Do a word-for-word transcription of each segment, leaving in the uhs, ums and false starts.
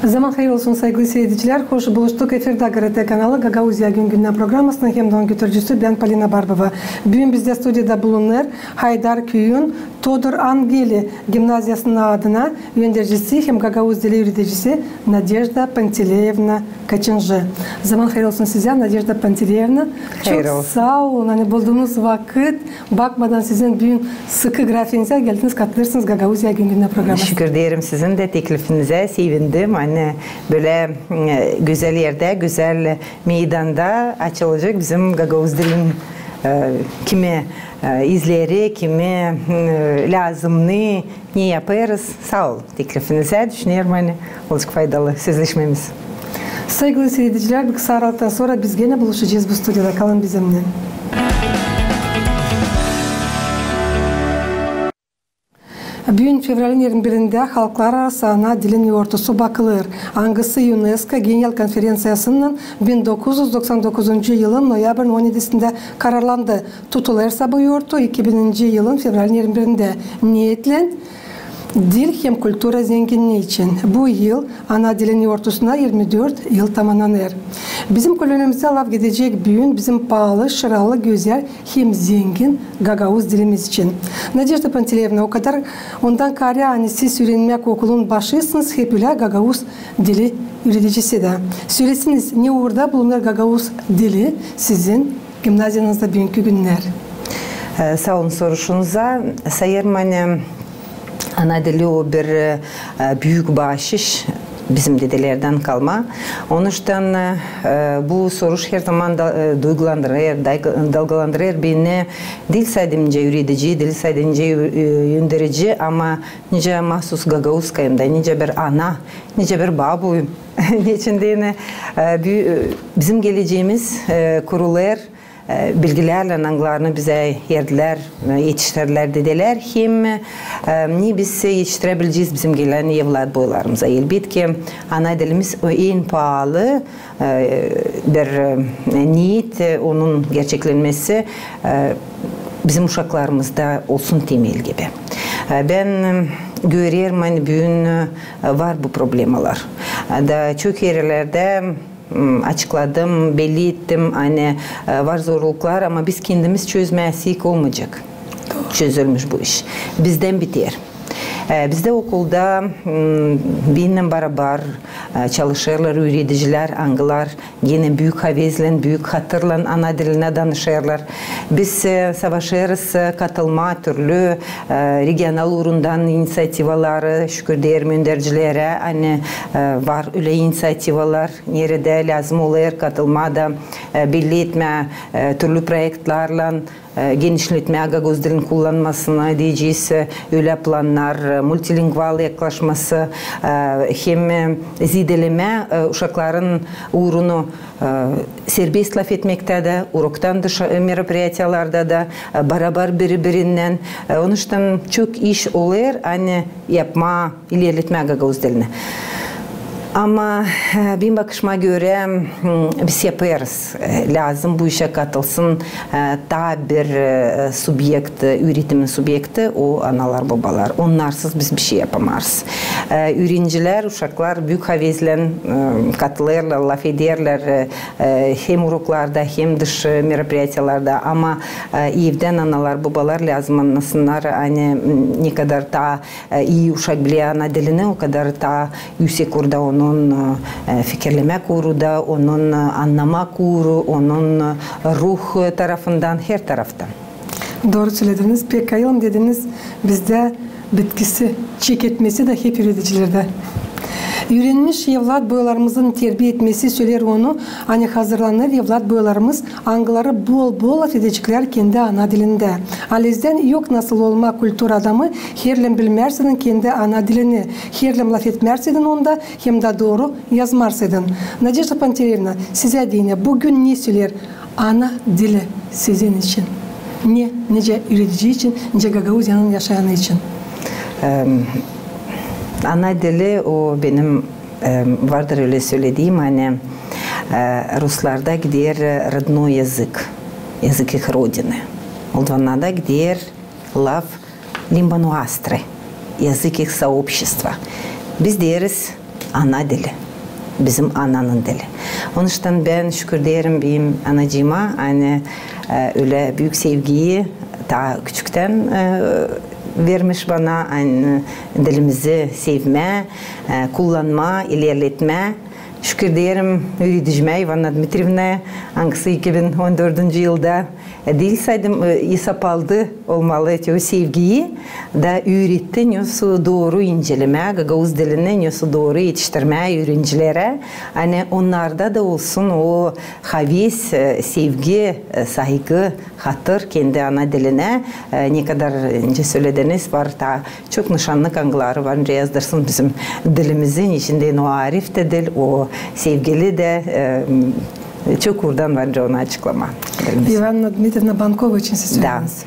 Zaman hayır olsun, saygılı siiredicilär. Hoş buluştuk. Efirdä GRT kanalı, Gagauziya gün-gündän programasının hem dä onun götürücüsü bän, Polina Barbova. Büün bizdä studiyada bulunêr Haydar küüyün Todor Angeli gimnaziyasının adına öndercisi hem gagauz dili üüredicisi Nadejda Pantileyevna Kaçıncı. Zaman hayır olsun sizä, Nadejda Pantileyevna. Çok saa olun, ani bulduunuz vakıt, bakmadan sizin büün sıkı grafiinizä, geldiniz, katılêrsınız Gagauziya gün-gündän programasına. Şükür deerim sizin dä teklifinizä, sevindim. Ani bölä, e, gözäl erdä, gözäl meydanda açılacek bizim gagauz dilin, e, kimi, e, izleri, kimi, e, lääzımnı, ne yapêrız. Saa olun teklifinizä, düşünerim, ani olacek faydalı sözleşmämiz. Saygılı siiredicilär, bir kısa aralıktan sora biz genä buluşacez bu studiyada. Kalın bizimnän. Büün, fevralin irmi birindä, halklararası ana dilin yortusu bakılêr, angısı UNESCO Genel Konferenţiyasınnan bin dokuz üz doksan dokuzuncu yılın noyabrin on edisindä kararlandı. Tutulêrsa bu yortu iki bininci yılın fevralin irmi birindä. Neetlän? Dil hem kultura zenginniisi için. Bu yıl ana dilin yortusuna irmi dört yıl tamannanêr. Bizim kölönümizdä laf gidecek büün bizim paalı, şıralı, gözäl hem zengin gagauz dilimiz için. Nadejda Pantileyevna, o kadar ondan kaarä, ani siz üürenmäk okulun başısınız, hep ölä gagauz dili üüredicisi dä. Söläsiniz, ne uurda bulunêr gagauz dili sizin gimnaziyanızda büünkü günnär? E, saa olun soruşunuza. Sayêrım, ani ana dili o bir, e, büük baaşış bizim dedelerdän kalma. Onuştan, e, bu soruş herzaman da, e, duygulandırêr, dayg-, dalgalandırêr beni. Diil sade nicä üüredici, diil sade nicä ü-, e, önderici, ama nicä mahsus gagauz kıyımda, nicä bir ana, nicä bir babuy. Neçin deyni, e, bü-, e, bizim gelecämiz, e, kurulêr, e, bilgilärlän, angılarını bizä erdilär, e, etiştirdilär dedelär, hem, e, ne biz etiştirebilecez bizim gelän evlatboylarımıza. Elbetki, ana dilimiz o en paalı, e, bir, e, niyet, e, onun gerçeklenmesi, e, bizim uşaklarımızda olsun temel gibi. E, bän, e, görerim, ani büün, e, var bu problemalar. E, da çok erlerdä, m, açıkladım, belli ettim, ani, e, var zorluklar, ama biz kendimiz çözmäsek, olmayacek çözülmüş bu iş. Bizdän biter. E, bizdä okulda, m, bennän barabar, e, çalışêrlar üüredicilär, angılar genä büük havezlän, büük hatırlan ana dilinä danışêrlar. Biz, e, savaşêrız, e, katılmaa türlü, e, regional uurundan iniţiativaları, şükür deerim öndercilerä, ani, e, var ölä iniţiativalar, neredä lääzım olêr katılmaa da, e, belli etmää, e, türlü proektlarlan, e, genişletmää gagauz dilin kullanmasını, deyecez, e, ölä plannar, e, multilingual yaklaşması, e, hem, e, zeedelemää, e, uşakların uurunu, e, serbest lafetmektä dä, uroktan dışı, e, meropriatiyalarda da, e, barabar biri-birinnän. E, onuştan çok iş olêr, ani yapmaa, ilerletmää gagauz dilini. Ama, e, benim bakışıma görä, m, biz yapêrız. E, lääzım bu işä katılsın, e, taa bir, e, subyekt, e, üüretimin subyekti, o analar, bobalar. Onnarsız biz bişey yapamêêrız. E, üürenicilär, uşaklar büük havezlän, e, katılêrlar, lafederlär, e, e, hem uroklarda, hem dışı meropriatiyalarda. Ama, e, evdän analar, bobalar lääzım annasınnar, ani, m, ne kadar taa, e, ii uşak biler ana dilini, o kadar taa üüsek uurda onun, e, fikirlemäk uuru da, onun, e, annamak uuru, onun, e, ruh tarafından, her taraftan. Dooru sölediniz. Pek ayılım dediniz, bizdä bitkisi, çeketmesi dä hep üüredicilerdä. Üürenmiş evlatboylarımızın terbiya etmesi söleer onu, ani hazırlanêr evlatboylarımız, angıları bol-bol lafedeceklär kendi ana dilindä. Halizdän yok nasıl olmaa kultura adamı, herlem bilmärseydin kendi ana dilini, herlem lafetmärseydin onda, hem dä dooru yazmarsaydın. Nadejda Pantileyevna, sizä deyni, büün ne söleer ana dili sizin için? Ne, nicä üüredici için, nicä Gagauziyanın yaşayanı için? Em, ana dili, o benim, em, vardır ölä sölediim, ani, e, ruslarda gider, e, родной язык, язык их родины. Moldovannada gider laf limba noastră, язык их сообщества. Biz deeriz, ana dili. Bizim ananın dili. Onuştan bän şükür deerim benim anacııma, ani, e, ölä büük sevgiyi taa küçüktän, e, vermiş bana, ani dilimizi sevmää, e, kullanmaa, ilerletmää. Şükür deerim üüredicimä İvanna Dmitrievnaya, angısı iki bin on dördüncü yılda, e, diil saydım, e, esap aldı olmalı te o sevgiyi da üüretti, nesoy dooru incelemää gagauz dilini, nesoy dooru etiştirmää üürencilerä. Ani onnarda da olsun o haves, e, sevgi, e, saygı, hatır kendi ana dilinä, e, ne kadar, nicä sölediniz, var taa çok nışannık, angıları var nicä yazdırsın bizim dilimizin içindä, o arif dä diil, o sevgili dä, e, çok uurdan var nicä onu açıklamaa dilimizi. İvanna Dmitrievna Bankova için siz sölediniz.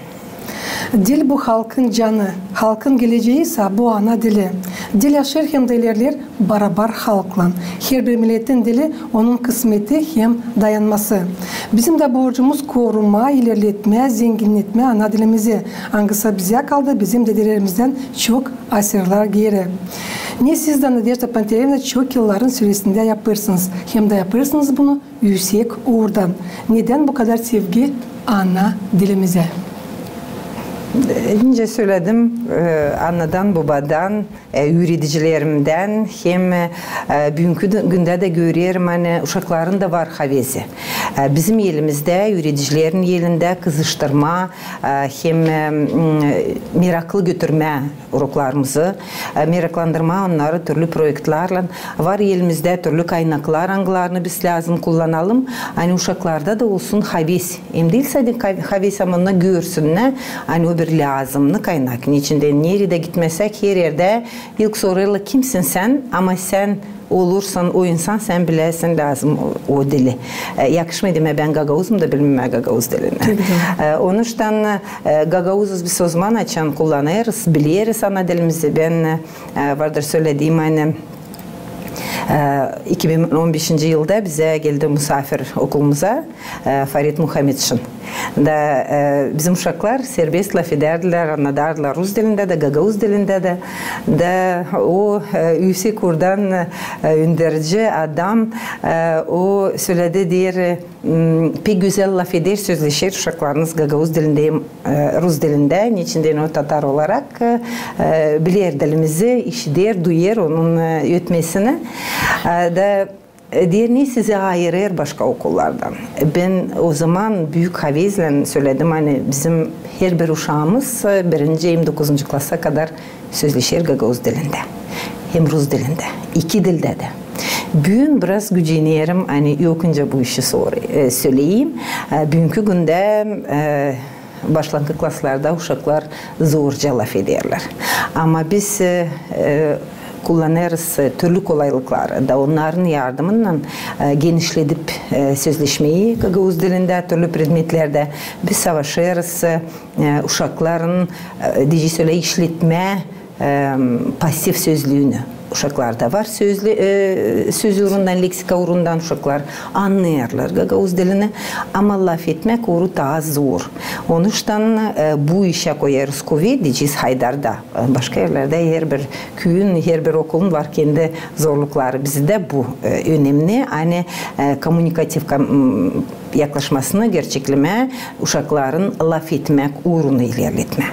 Dil bu halkın canı, halkın geleceyi sa bu ana dili. Dil yaşêêr hem dä ilerleer barabar halklan. Herbir milletin dili onun kısmeti hem dayanması. Bizim dä borcumuz korumaa, ilerletmää, zenginnetmää ana dilimizi. Angısı bizä kaldı bizim dedeleerimizdän çok asırlar geeri. Ne siz dä, Nadejda Panteevna, çok yılların süresindä yapêrsınız. Hem dä yapêrsınız bunu üüsek uurdan. Nedän bu kadar sevgi ana dilimizä? E, nicä söledim, e, anadan, bobadan, e, üüredicilerimdän hem, e, büünkü dü-, gündä dä görerim, ani uşakların da var havezi. E, bizim elimizdä, üüredicilerin elindä kızıştırmaa, e, hem, e, m, meraklı götürmää uroklarımızı, e, meraklandırmaa onnarı türlü proektlärlän. Var elimizdä türlü kaynaklar, angılarını biz lääzım kullanalım. Ani uşaklarda da olsun haves. Hem diil sade ka-, haves, ama onu görsünnär, ani o bir lääzımnı kaynak. Neçin deyni, neredä gitmesek, her erdä ilk sorêrlar: kimsin sän? Ama sän olursan o insan, sän bilersin lääzım o, o dili. E, yakışmêêr demää bän gagauzum da bilmemää gagauz dilini. E, onuştan, e, gagauzuz biz ozaman, açan kullanêrız, bileriz ana dilimizi. Bän, e, vardır sölediim, ani, e, iki bin on beşinci yılda bizä geldi musaafir okulumuza, e, Farid Muhamedşin. Da, e, bizim uşaklar serbest lafedärdilär, annadardılar rus dilindä dä, gagauz dilindä dä. Da o, e, üüsek uurdan, e, önderci adam, e, o söledi, deer, m, pek gözäl lafeder, sözleşer uşaklarınız gagauz dilindä hem, e, rus dilindä, neçin deyni o tatar olarak, e, biler dilimizi, işider, duyêr onun, e, ötmesini. E, da E, deer, ne sizi ayırêr başka okullardan? E, bän ozaman büük havezlän söledim, ani bizim herbir uşaamız, e, birinci hem dokuzuncu klasa kadar sözleşer gagauz dilindä hem rus dilindä. İki dildä dä. Büün biraz gücenerim, ani yokunca bu işi sor-, e, söleyim. E, büünkü gündä, e, başlankı klaslarda uşaklar zorca lafederlär. Ama biz, e, e, kullanêrız, e, türlü kolaylıkları da onnarın yardımınnan, e, genişledip, e, sözleşmeyi gagauz dilindä türlü predmetlerdä. Biz savaşêrız, e, uşakların, e, deyecek sölä, işletmää, e, pasiv sözlüünü. Uşaklarda var sözlü-, e, söz uurundan, leksika uurundan uşaklar annêêrlar gagauz dilini, ama lafetmäk uuru taa zor. Onuştan, e, bu işä koyêrız kuvet, deyecez, Haydarda. E, başka erlerdä herbir küüyün, herbir okulun var kendi zorlukları. Bizdä bu, e, önemni, ani, e, kommunikativ kom-, m, yaklaşmasını gerçeklemää, uşakların lafetmäk uurunu ilerletmää.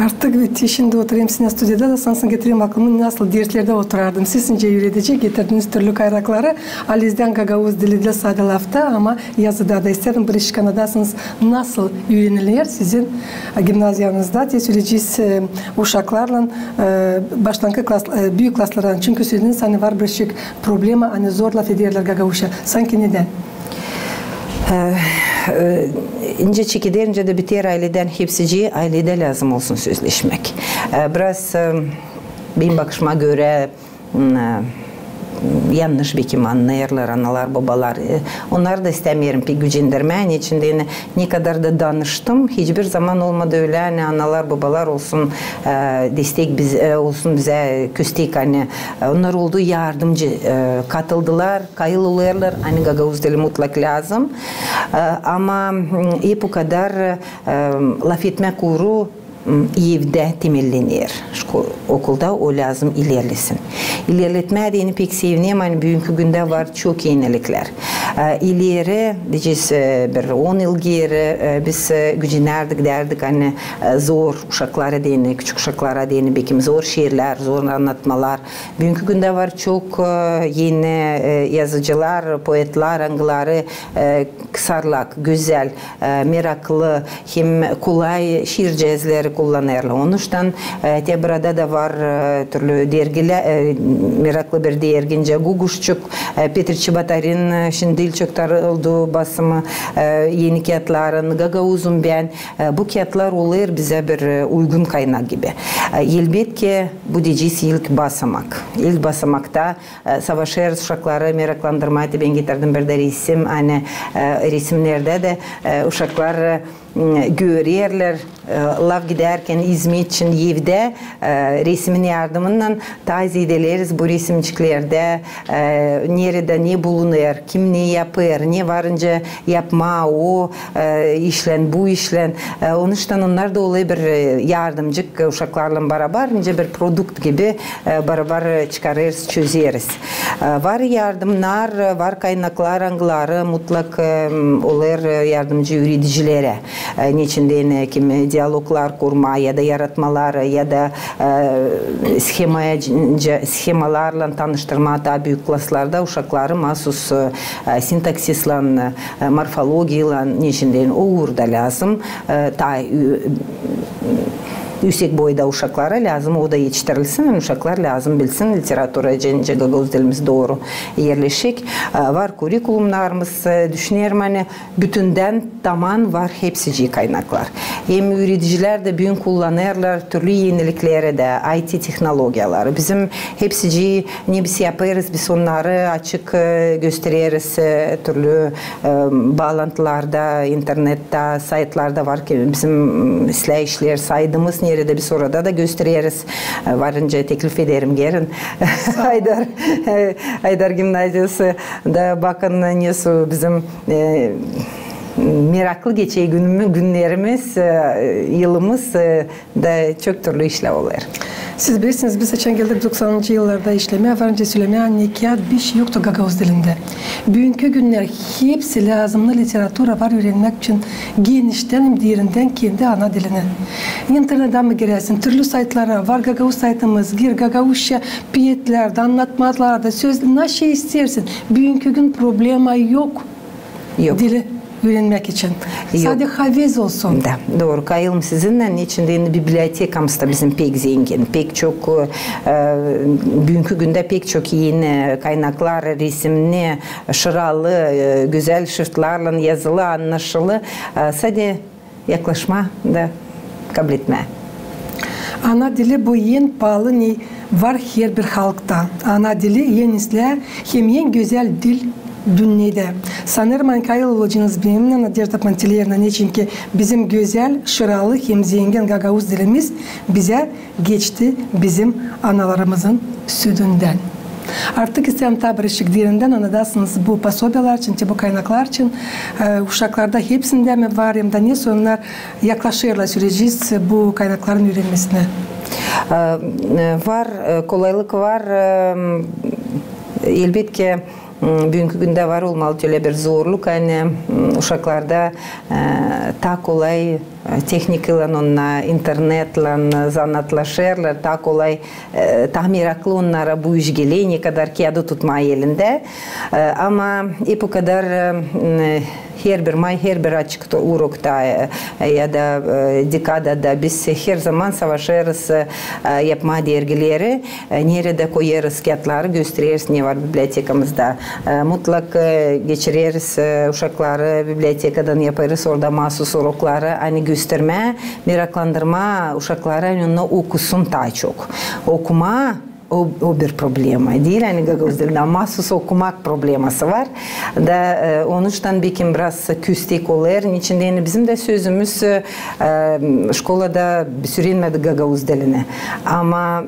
Artık bit-, şindi oturêrım sizinnän studiyada da, sansın getirêrım aklımı, nasıl derslerdä oturardım. Siz nicä üüredici, getirdiniz türlü kaynakları. Halizdän gagauz dili diil sade lafta, ama yazıda da. İsteerim bir işik annadasınız, nasıl üüreniler sizin, e, gimnaziyanızda, te söleyecez, e, uşaklarlan, e, başlankı klas-, e, büük klaslardan. Çünkü sölediiniz, ani var bir işik problema, ani zor lafederlär gagauzça. Sanki nedän? E, e, nicä çekeder, nicä dä biter, ayledän hepsicii, ayledä lääzım olsun sözleşmäk. E, biraz, e, benim bakışıma görä, m, e, yannış bekim annêêrlar analar, bobalar. E, onnarı da istämeerim pek gücendirmää, neçin deyni, ne kadar da danıştım, hiçbir zaman olmadı ölä, ani analar, bobalar olsun, e, destek biz-, e, olsun bizä köstek, ani, e, onnar oldu yardımcı, e, katıldılar, kayıl olêrlar, ani gagauz dili mutlak lääzım. E, ama, m, hep o kadar, e, lafetmäk uuru evdä temellener. Şko-, okulda o lääzım ilerlesin. İlerletmää deyni pek sevinerim, ani büünkü gündä var çok eniliklär. E, ileri, deyecez, e, bir on yıl geeri, e, biz, e, gücenärdik, därdik, ani, e, zor uşaklara deyni, küçük uşaklara deyni, bekim zor şiirlär, zor annatmalar. Büünkü gündä var çok, e, eni, e, yazıcılar, poetlär, angıları, e, kısarlak, gözäl, e, meraklı, hem kolay şiircääzleri kullanêrlar. Onuştan, e, te burada da var, e, türlü dergilär, e, meraklı bir dergi, nicä Guguşçuk, e, Peter Çebotarin, e, şindi diil, çok tarıldı basımı, e, eni kiyatların, Gagauzum bän. E, bu kiyatlar olêr bizä bir, e, uygun kaynak gibi. E, elbetki, bu deyecez ilk basamak. İlk basamakta e, savaşêrız uşakları meraklandırmaa. Te bän getirdim bir dä resim, ani, e, resimnerdä dä, e, uşaklar, e, m, görerlär, e, laf gidärkän, izmet için evdä, e, resimin yardımınnan taa zeedä bileriz bu resimciklerdä, e, neredä ne bulunêr, kim ne yapêr, ne varınca yapmaa o, e, işlän, bu işlän. E, onuştan onnar da olêr bir, e, yardımcık, e, uşaklarlan barabar, nicä bir produkt gibi, e, barabar, e, çıkarêrız, çözeriz. E, var yardımnar, e, var kaynaklar, angıları mutlak, e, m, olêr, e, yardımcı üüredicilerä. E, neçin deyni, e, kim, e, dialoglar kurmaa ya da yaratmalar, e, ya da, e, shemaya, shemalarlan tanıştırmaa taa büük klaslarda uşakları maasuz, e, e, sintaksislän, e, morfologiyaylan, neçin deyni, o uurda lääzım, e, taa ü-, üüsek boyda uşaklara lääzım o da etiştirilsin, ani uşaklar lääzım bilsin literaturayı, nicä gagauz dilimiz dooru erleşik. E, var kurikulumnarımız, e, düşünerim, ani bütündän taman var hepsicii kaynaklar. Hem üüredicilär dä büün kullanêrlar türlü enilikleri dä, I T tehnologiyaları. Bizim hepsicii, ne biz yapêrız, biz onnarı açık, e, göstereriz, e, türlü, e, baalantılarda, internettä, saytlarda var ki bizim, m, islää işleer saytımız, neredä biz orada da göstereriz. E, varınca teklif ederim, gelin. Aydar, e, Aydar gimnaziyası da bakın, nesoy bizim, e, meraklı geçer günümü-, günnerimiz, e, yılımız, e, da çok türlü işlär olêr. Siz bilersiniz, biz açan geldik doksanıncı yıllarda işlemää, varınca sölemää, ani kiyat bişey yoktu gagauz dilindä. Büünkü günner hepsi lääzımnı literatura var üürenmäk için geniştän hem derindän kendi ana dilinä. İnternettä mi girersin, türlü saytlara, var gagauz saytımız, gir gagauzça peetlär dä, annatmalar da, söz, ne şey isteersin. Büünkü gün problema yok. Yok. Dili üürenmäk için. Yok. Sade haves olsun. Da, dooru, kayılım sizinnän, neçin deyni bibliotekamız da bizim pek zengin. Pek çok, e, büünkü gündä pek çok eni kaynaklar, resimni, şıralı, e, gözäl şriftlärlän yazılı, annaşılı. E, sade yaklaşmaa da kabletmää. Ana dili bu en paalı, ne var herbir halkta. Ana dili en islää hem en gözäl dil dünnedä. Sanêrım, ani kayıl olacınız benimnän, Nadejda Pantileyevna, neçinki bizim gözäl, şıralı hem zengin gagauz dilimiz bizä geçti bizim analarımızın süüdündän. Artık isteerim taa bir işik derindän annadasınız bu posobiyalar için, te bu kaynaklar için, e, uşaklarda hepsindä mi var, hem dä nesoy onnar yaklaşêrlar süreci bu kaynakların üürenmesinä? E, e, var, e, kolaylık var, e, elbetki, m, büünkü gündä var olmalı ölä bir zorluk, ani, m, uşaklarda, e, taa kolay, e, tehnikaylan, onnar internetlän, e, zanaatlaşêrlar, taa kolay, e, taa meraklı onnara bu iş geler, ne kadar kiyadı tutmaa elindä. E, ama hep o kadar, e, m, herbir may, herbir açık to-, urokta, e, e, ya da, e, dekadada biz her zaman savaşêrız, e, yapmaa dergileri, e, neredä koyêrız kiyatları, göstereriz, ne var bibliotekamızda. E, mutlak, e, geçireriz, e, uşakları bibliotekadan, yapêrız orada maasuz urokları, ani göstermää, meraklandırmaa uşakları, ani onnar okusun taa çok. Okumaa, O, o bir problema diil, ani gagauz dilindä maasuz okumak probleması var. Da, e, onuştan bekim biraz küstek olêr. Neçin deyni bizim dä sözümüz, e, e, şkolada biz üürenmedik gagauz dilini. Ama, m,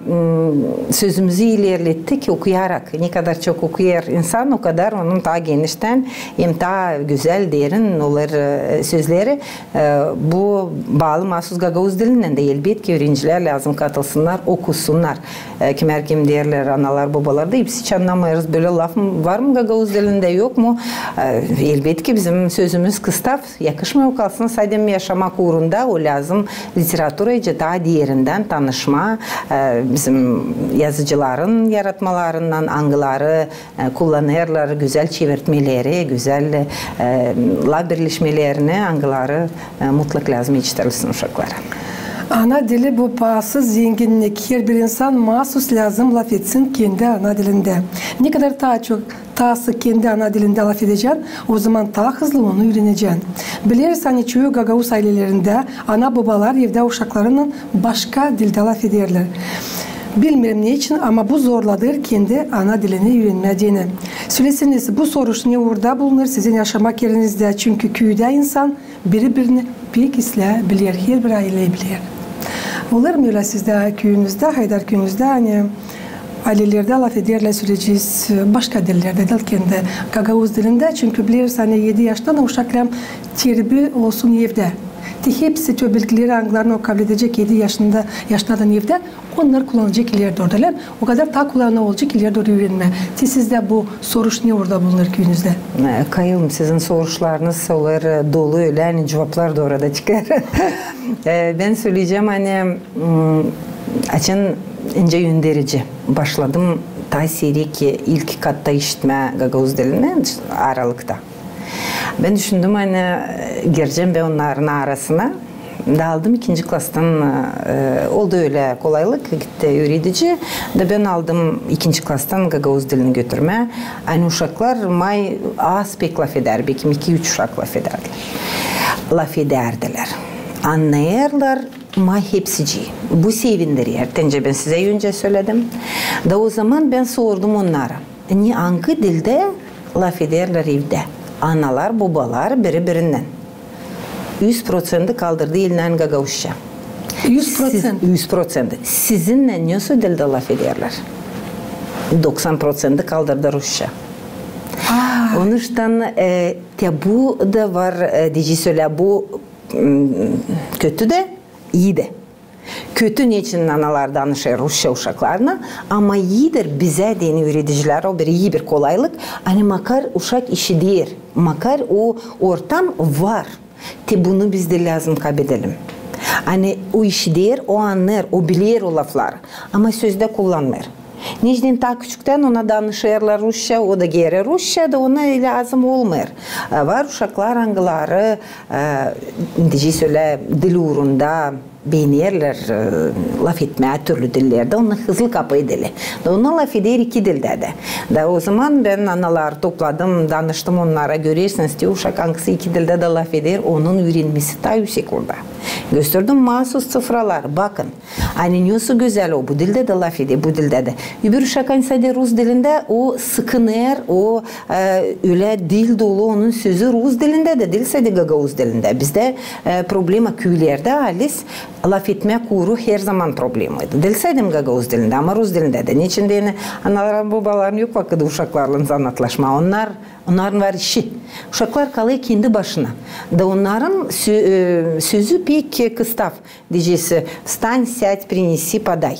sözümüzü ilerlettik okuyarak. Ne kadar çok okuyêr insan, o kadar onun taa geniştän hem taa gözäl, derin olêr, e, sözleri. E, bu baalı maasuz gagauz dilinnän dä, elbetki, üürencilär lääzım katılsınnar, okusunnar. E, kimär kim deerlär, analar, bobalar da, hepsi hiç annamêêrız, bölä laf var mı gagauz dilindä, yok mu? E, elbetki, bizim sözümüz kıstav, yakışmêêr o kalsın sadä yaşamak uurunda, o lääzım literaturaylan taa derindän tanışmaa, e, bizim yazıcıların yaratmalarından, angıları e, kullanêrlar gözäl çevirtmeleri, gözäl, e, laf birleşmelerini, angıları, e, mutlak lääzım etiştirilsin uşaklara. Ana dili bu paasız zenginnik. Herbir insan maasuz lääzım lafetsin kendi ana dilindä. Ne kadar taa çok, taa sık kendi ana dilindä lafedecän, ozaman taa hızlı onu üürenecän. Bileriz, ani çoyu gagauz aylelerindä ana-bobalar evdä uşaklarınnan başka dildä lafederlär. Bilmeerim neçin, ama bu zorladêr kendi ana dilini üürenmää deyni. Söleseniz, bu soruş ne uurda bulunêr sizin yaşamak erinizdä? Çünkü küüdä insan biri-birini pek islää biler, herbir aylä biler. Olêr mı ölä sizdä küüyünüzdä, Haydar küüyünüzdä, ani aylelerdä lafederlär, söleyecez, başka dillerdä, diil kendi gagauz dilindä? Çünkü bileriz, ani edi yaştan uşak lääzım terbi olsun evdä. Te hepsi te o bilgileri, angılarını o kabledecek edi yaşında, yaşınnadan evdä, onnar kullanacek ileri dooru, ölä mi? O kadar taa kolay ona olacek ileri dooru üürenmää. Te sizdä bu soruş ne uurda bulunêr küüyünüzdä? E, kayılım, sizin soruşlarınız olêr, e, dolu ölä, ani cuvaplar da orada çıkêr. E, bän söleyecäm, ani, m, açan nicä gönderici başladım taa siirek ilk katta işitmää gagauz dilini, aralıkta. Bän düşündüm, ani, e, girecäm bän onnarın arasına. Da aldım ikinci klastan, e, oldu ölä kolaylık, gitti üüredici. Da bän aldım ikinci klastan gagauz dilini götürmää. Ani uşaklar may az pek lafeder, bekim iki-üç uşak lafedärdilär. Lafedärdilär. Annêêrlar may hepsicii. Bu sevindirer. Te nicä bän sizä öncä söledim. Da ozaman bän sordum onnara. Ne, angı dildä lafederlär evdä analar, bobalar biri-birinnän? Üz proţenti kaldırdı elinnän gagauzça. Üz proţent? Üz proţenti. Sizinnän nesoy dildä lafederlär? Doksan proţenti kaldırdı rusça. Onuştan, e, te bu da var, e, deyecez ölä, bu, m, kötü dä, ii dä. Kötü, neçin analar danışêr rusça uşaklarına, ama iidir bizä deyni üüredicilerä o bir ii bir kolaylık, ani makar uşak işider, makar o ortam var. Te bunu biz dä lääzım kabledelim. Ani o işider, o annêêr, o biler o lafları, ama sözdä kullanmêêr. Neçin deyni taa küçüktän ona danışêrlar rusça, o da gerer rusça, da ona lääzım olmêêr. E, var uşaklar, angıları, e, deyecez ölä, dil uurunda beenerlär, e, lafetmää türlü dillerdä, onnar hızlı kapêêr dili. Da onnar lafeder iki dildä dä. Da ozaman bän analar topladım, danıştım onnara, görersiniz, te uşak angısı iki dildä dä lafeder, onun üürenmesi taa üüsek orada. Gösterdim maasuz sıfralar, bakın. Ani nesoy gözäl o, bu dildä dä lafeder, bu dildä dä. Öbür uşak, ani sade rus dilindä, o sıkınêr, o, e, ölä dil dolu onun sözü rus dilindä dä, diil sade gagauz dilindä. Bizdä, e, problema küülerdä, alis, lafetmää uuru herzaman problemaydı. Diil sade gagauz dilindä, ama rus dilindä dä. Neçin deyni anaların, bobaların yok vakıdı uşaklarlan zanaatlaşmaa. Onnar, onnarın var işi. Uşaklar kalêr kendi başına. Da onnarın sö-, e, sözü pek, e, kıstav. Deyecez, встань, сядь, принеси, подай.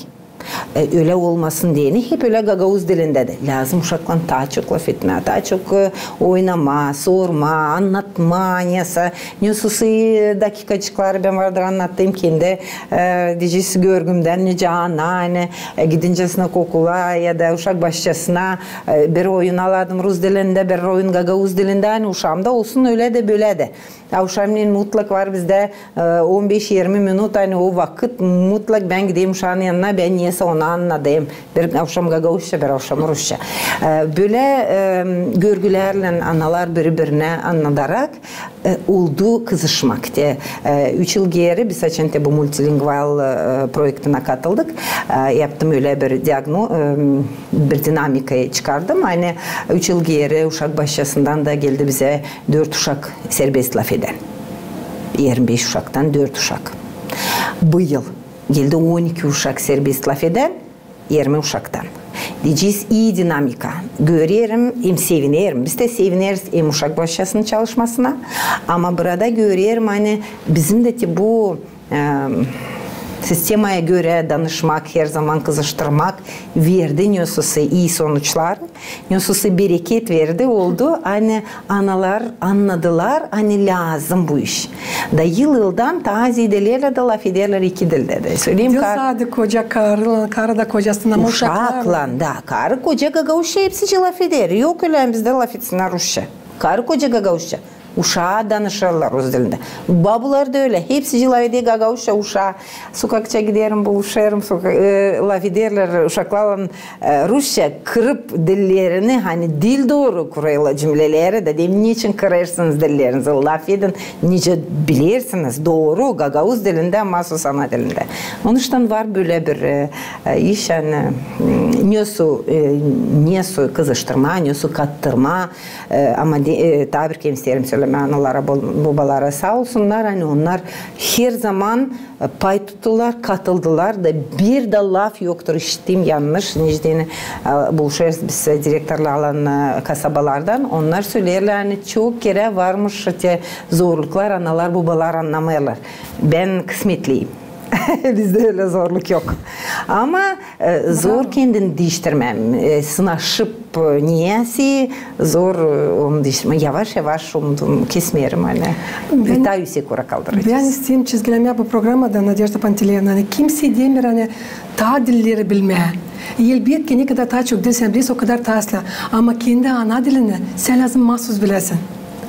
E, ölä olmasın deyni, hep ölä gagauz dilindä dä. Lääzım uşaklan taa çok lafetmää, taa çok, e, oynamaa, sormaa, annatmaa, nesä. Nesoy, e, dakikaçıkları bän vardır annattım kendi, e, deyecez, görgümdän, nicä ana, ani, e, gidincä sinagogaya ya da uşak başçasına, e, bir oyun aladım rus dilindä, bir oyun gagauz dilindä, ani uşaam da olsun ölä dä, bölä dä. Avşamnen mutlak var bizdä, e, on beş irmi minut, ani o vakıt mutlak bän gideyim uşaanın yanına, bän Nesä onu annadım. Bir avşam gagauzça, bir avşam rusça. E, bölä, e, görgülärlän analar biri-birinä annadarak, e, oldu kızışmak. Te, e, üç yıl geeri biz açan te bu multilingual, e, proektinä katıldık. E, yaptım ölä bir diagno-, e, bir dinamika çıkardım. Ani üç yıl geeri uşak başçasından da geldi bizä dört uşak serbest lafedän. Irmi beş uşaktan dört uşak. Bu yıl geldi on iki uşak serbest lafedän, irmi uşaktan. Deyecez, ii dinamika. Görerim, hem sevinerim. Biz dä sevineriz hem uşak başçasının çalışmasına. Ama burada görerim, ani bizim dä te bu, e, sistemaya görä danışmak, herzaman kızıştırmak verdi nesosa ii sonuçlar, nesosa bereket verdi, oldu. Ani analar annadılar, ani lääzım bu iş. Da yıl-yıldan taa zedelärlär da lafederlär iki dildä dä. Söleyim, dil kar- sade koca karı, karı da kocasına, ama uşaklarlan. Uşaklan, da, karı koca gagauzça hepsicii lafeder. Yok ölä bizdä lafetsinnär rusça. Karı koca gagauzça. Uşaa danışêrlar rus dilindä. Babular da ölä. Hepsicii lafeder gagauzça uşaa. Sokakça giderim, buluşêrım, soka-, e, lafederlär uşaklarlan, e, rusça, kırıp dillerini, ani dil dooru kurêrlar cümleleri, da deerim, neçin kırêrsınız dillerinizi, lafedin nicä bilersiniz, dooru, gagauz dilindä, masus ana dilindä. Onuştan var bölä bir, e, e, iş, ani, m, nesoy, e, nesoy kızıştırma, nesoy kattırma, e, ama de-, e, taa bir kerä isteerim sölemää analara, bo-, bobalara saa olsunnar, ani onnar herzaman, e, pay tuttular, katıldılar da bir dä laf yoktur, işittim yannış, nicä deyni, e, buluşêrız biz, e, direktorlarlan, e, kasabalardan, onnar söleerlär, ani çok kerä varmış te zorluklar, analar, bobalar annamêêrlar. Bän kısmetliyim. Bizdä ölä zorluk yok. Ama, e, zor kendini diiştirmää, e, sınaşıp, e, neyäsä zor, e, onu diiştirmää. Yavaş-yavaş umudum kesmeerim, ani taa üüsek ora kaldıracez. Bän isteerim çizgilemää bu programada, Nadejda Pantileyevna, ani kimsey demeer, ani taa dilleri bilmää. Elbetki, ne kadar taa çok dil sän bilersin, o kadar taa islää. Ama kendi ana dilini sän lääzım masus biläsin.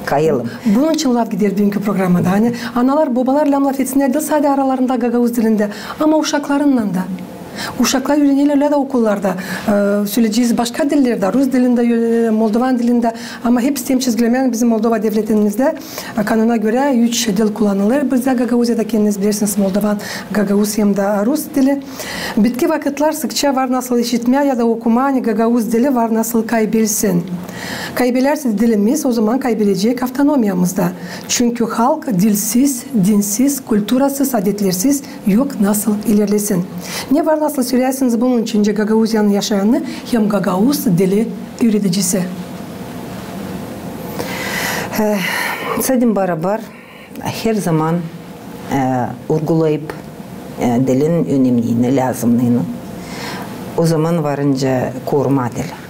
Kayılım. Bunun için laf gider büünkü programada. Ani analar, bobalar lääzım lafetsinnär diil sade aralarında gagauz dilindä, ama uşaklarınnan da. Uşaklar üürenerlär ölä dä okullarda. E, söleyecez başka dillerdä, rus dilindä, e, moldovan dilindä. Ama hep isteerim çizgilemää, bizim Moldova devletimizdä, e, kanuna görä üç dil kullanılêr. Bizdä Gagauziyada, kendiniz bilersiniz, moldovan, gagauz hem dä rus dili. Bitki vakıtlar sıkça var nasıl işitmää ya da okumaa, ani gagauz dili var nasıl kaybelsin. Kaybelärsä dilimiz, ozaman kaybelecek avtonomiyamız da. Çünkü halk dilsiz, dinsiz, kulturasız, adetlersiz yok nasıl ilerlesin. Ne var nasıl söleersiniz bunun için, nicä Gagauziyanın yaşayanı hem gagauz dili üüredicisi? Eh, sä deyim, barabar herzaman, e, urgulayıp, e, dilin önemnini, lääzımnını. Ozaman varınca korumaa dili.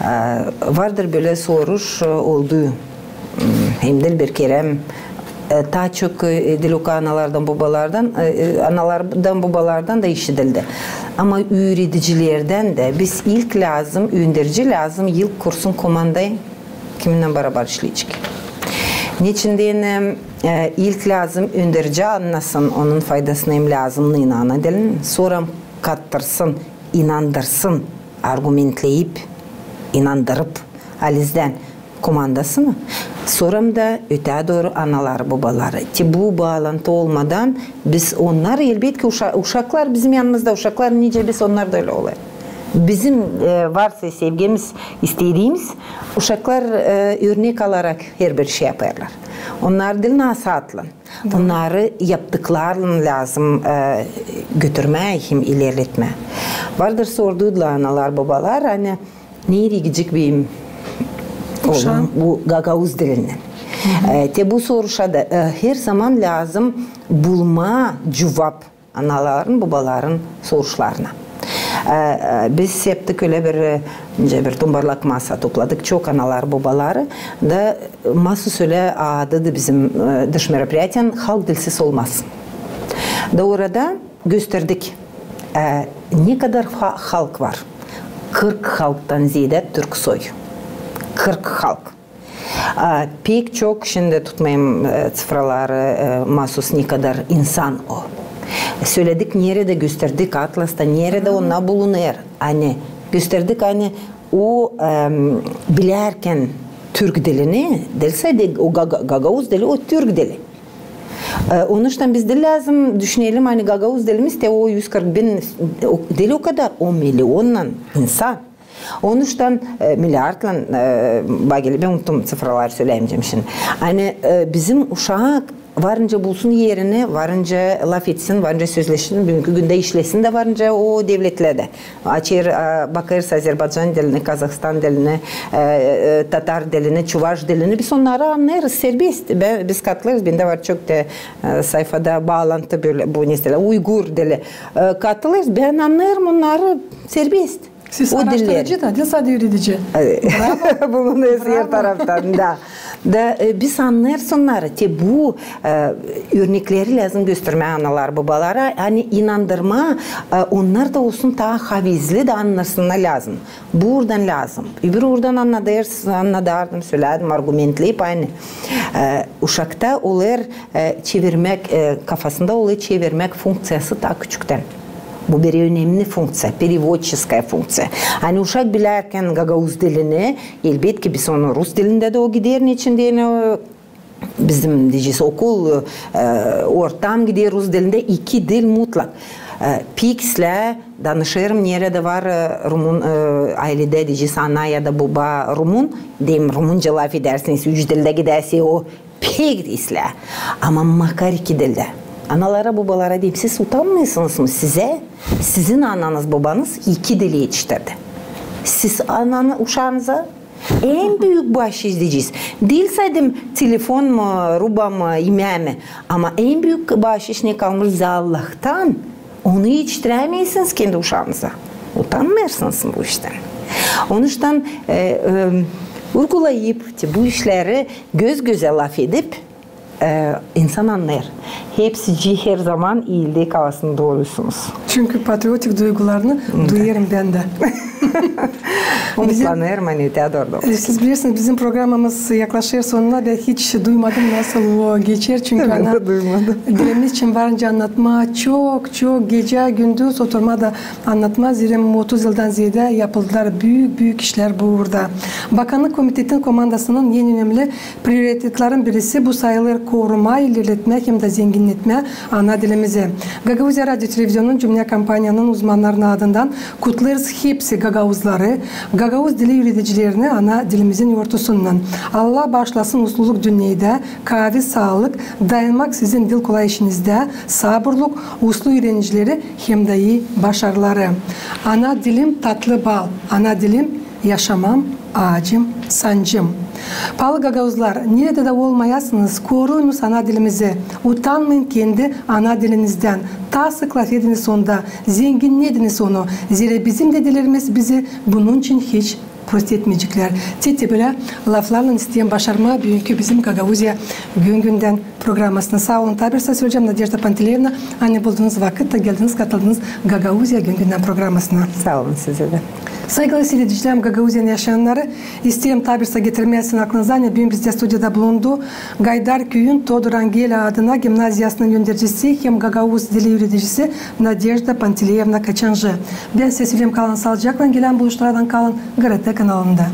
E, vardır bölä soruş, e, oldu, m, hem diil bir kerä, e, taa çok, e, diil o kadar analardan, bobalardan, e, e, analardan, bobalardan da işidildi. Ama üüredicilerdän dä biz ilk lääzım, önderici lääzım ilk kursun komandayı, kiminnän barabar işleyecek. Neçin deyni, e, ilk lääzım önderici annasın onun faydasını hem lääzımnını ana dilin, sora kattırsın, inandırsın, argumentleyip, inandırıp, halizdän komandasını, sora da ötää dooru analar, bobalar. Te bu baalantı olmadan biz onnar, elbetki, uşa-, uşaklar bizim yanımızda, uşaklar nicä biz, onnar da ölä olêr. Bizim, e, varsa sevgimiz, istediimiz, uşaklar, e, örnek alarak herbir şey yapêrlar. Onnar diil nasaatlän. Onnarı yaptıklarlan lääzım, e, götürmää hem ilerletmää. Vardır sorduydular analar, bobalar, ani nereyi gidecek benim oolum bu gagauz dilinnän. E, te bu soruşa da, e, herzaman lääzım bulmaa cuvap anaların, bobaların soruşlarına. E, e, biz yaptık ölä bir, e, nicä bir tumbarlak masa, topladık çok analar, bobaları da, e, masus ölä adı da bizim, e, dış meropriyatiyanın "Halk dilsiz olmaz". Da orada gösterdik, e, ne kadar fa-, halk var. Kırk halktan zeedä türk soy. Kırk halk. A, pek çok, şindi tutmayım, e, sıfraları, e, masus ne kadar insan o. Söledik neredä, gösterdik atlasta, neredä onnar bulunêr. Ani gösterdik, ani o, em, bilärkän türk dilini, diil sade o gaga-, gagauz dili, o türk dili. E, onuştan biz diil lääzım düşünelim, ani gagauz dilimiz te o üz kırk bin, o, diil o kadar, o milionnarlan insan. Onuştan, e, miliardlan, e, bageli, bän unuttum, sifraları söleyämeyecäm şindi. Ani, e, bizim uşak varınca bulsun erini, varınca lafetsin, varınca sözleşsin, büünkü gündä işlesin dä varınca o devletlerdä. Açêr, e, bakêrız Azerbaycan dilini, Kazahstan dilini, e, e, tatar dilini, çuvaş dilini, biz onnarı annêêrız serbest. Bän, biz katılêrız, bendä var çok te, e, sayfada baalantı bölä, bu, mesela, uygur dili. E, katılêrız, bän annêêrım onnarı serbest. Siz o dilleri. Araştırıcı da, diil sade üüredici. Bravo. Bulunêrsın her taraftan, da. Da, e, biz annêêrız onnarı. Te bu, e, örnekleri lääzım göstermää analar, bobalara, ani inandırmaa, e, onnar da olsun taa havezli da annarsınnar lääzım. Buradan lääzım. Öbür uurdan annadêrsın, annadardım, sölädim, argumentleyip, ani, e, uşakta olêr, e, çevirmäk, e, kafasında olêr çevirmäk funkţiyası taa küçüktän. Bu bir önemli funkţiya, переводческая funkţiya. Ani uşak bilärkän gagauz dilini, elbetki, biz onu rus dilindä dä o gider, neçin deyni, e, bizim, deyecez, okul, e, ortam gider rus dilindä, iki dil mutlak. E, pek islää, danışêrım, neredä var, e, rumun, e, ayledä, deyecez, ana ya da boba rumun, deyim, rumunca lafedärsiniz, üç dildä gidärsä, o pek islää. Ama makar iki dildä. Analara, bobalara deyim, siz utanmêêrsınız mı? Sizä sizin ananız, bobanız iki dili etiştirdi. Siz ananı, uşaanıza en büük baaşiş deyecez. Diil sade telefon mu, ruba mı, imää mi? Ama en büük baaşiş ne kalmış bizä Allahtan, onu etiştirämeersiniz kendi uşaanıza. Utanmêêrsınız mı bu iştän? Onuştan, e, e, urgulayıp, te, bu işleri göz-gözä lafedip, e, insan annêêr. Hepsicii her zaman iilik alasın, doorusunuz. Çünkü patriotik duygularını duyêrım bän dä. Umutlanêrım, ani te dooru. E, siz bilersiniz, bizim programamız yaklaşêr sonuna, bän hiç duymadım, nasıl o geçer. Çünkü ana dilimiz için varınca annatmaa çok, çok gecä-gündüz oturmaa da annatmaa, zerä otuz yıldan zeedä yapıldılar büük, büük işlär bu uurda. Bakannık komitetin komandasının en önemli prioritetlerin birisi bu sayılêr: korumaa, ilerletmää hem dä zenginnetmää ana dilimizi. Gagauziya radio televizionunun cümlä kompaniyanın uzmannarının adından kutlêêrız hepsi gagauzları, gagauz dili üüredicilerini ana dilimizin yortusunnan. Allah baaşlasın usluluk dünneydä, kaavi saalık, dayanmak sizin dil kolayı işinizdä, saburluk, uslu üürenicileri hem dä ii başarıları. Ana dilim tatlı bal, ana dilim yaşamam, aacım, sancım. Paalı gagauzlar, neredä dä olmayasınız, koruyunuz ana dilimizi, utanmayın kendi ana dilinizdän, taa sık lafediniz onda, zenginnediniz onu, zerä bizim dedelerimiz bizi bunun için hiç prostetmeyeceklär. Te, te bölä laflarlan isteerim başarmaa büünkü bizim Gagauziya gün-gündän programasını. Saa olun, taa bir söleyecäm, Nadejda Pantileyevna, ani buldunuz vakıt da geldiniz, katıldınız Gagauziya gün-gündän programasına. Saa olun sizä dä. Saygılı siiredicilär, Gagauziyanın yaşayannarı, isteerim taa bir saa getirmää sizin aklınıza, ani büün bizdä studiyada bulundu Gaydar küüyün Todur Angelä adına gimnaziyasının öndercisi hem gagauz dili üüredicisi Nadejda Pantileyevna Kaçanjı. Bän sizä söleyim, kalın saalıcaklan, gelän buluşlardan kalın GRT kanalında.